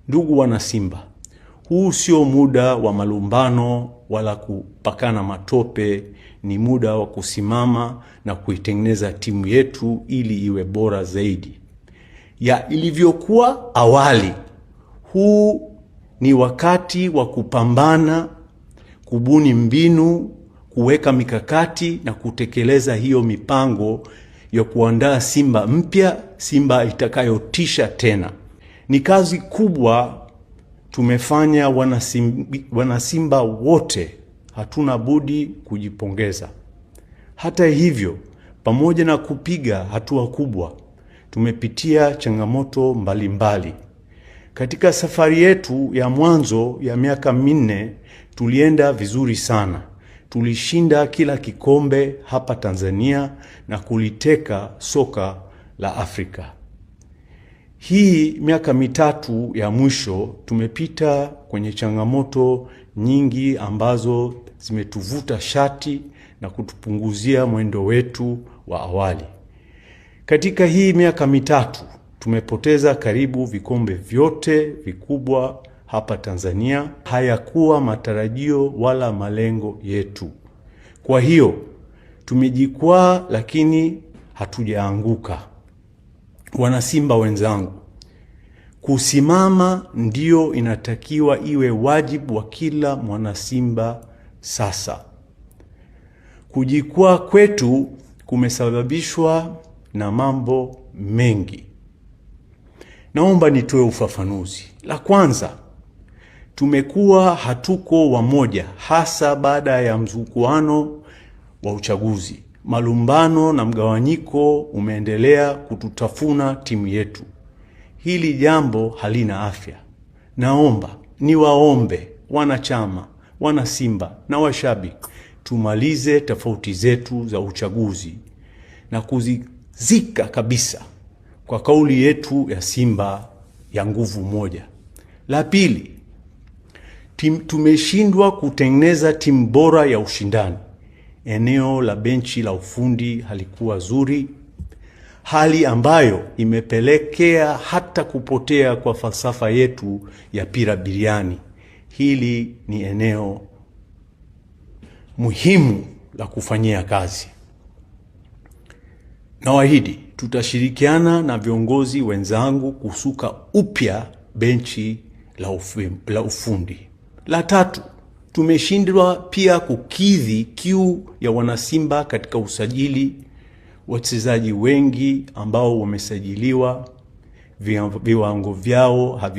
Ndugu wanasimba, huu sio muda wa malumbano wala kupakana matope. Ni muda wa kusimama na kuitengeneza timu yetu ili iwe bora zaidi ya ilivyokuwa awali. Huu ni wakati wa kupambana, kubuni mbinu, kuweka mikakati na kutekeleza hiyo mipango ya kuandaa Simba mpya, Simba itakayotisha tena. Ni kazi kubwa tumefanya wanasimba wote, hatuna budi kujipongeza. Hata hivyo, pamoja na kupiga hatua kubwa, tumepitia changamoto mbalimbali mbali. Katika safari yetu ya mwanzo ya miaka 4 tulienda vizuri sana. Tulishinda kila kikombe hapa Tanzania na kuliteka soka la Afrika. Hii miaka 3 ya mwisho tumepita kwenye changamoto nyingi ambazo zimetuvuta shati na kutupunguzia mwendo wetu wa awali. Katika hii miaka 3 tumepoteza karibu vikombe vyote vikubwa hapa Tanzania. Hayakuwa matarajio wala malengo yetu. Kwa hiyo tumejikwaa, lakini hatujaanguka. Wanasimba wenzangu, kusimama ndio inatakiwa iwe wajibu wa kila mwanasimba sasa. Kujikwaa kwetu kumesababishwa na mambo mengi. Naomba nitoe ufafanuzi. La kwanza, tumekuwa hatuko wamoja, hasa baada ya mzukuano wa uchaguzi. Malumbano na mgawanyiko umeendelea kututafuna timu yetu. Hili jambo halina afya. Naomba niwaombe wanachama, wanasimba na washabiki, tumalize tofauti zetu za uchaguzi na kuzizika kabisa kwa kauli yetu ya Simba ya nguvu moja. La pili, tumeshindwa kutengeneza timu bora ya ushindani. Eneo la benchi la ufundi halikuwa zuri, hali ambayo imepelekea hata kupotea kwa falsafa yetu ya pira biriani. Hili ni eneo muhimu la kufanyia kazi. Nawaahidi tutashirikiana na viongozi wenzangu kusuka upya benchi la ufundi. La tatu, tumeshindwa pia kukidhi kiu ya wanasimba katika usajili. Wachezaji wengi ambao wamesajiliwa viwango vyao havi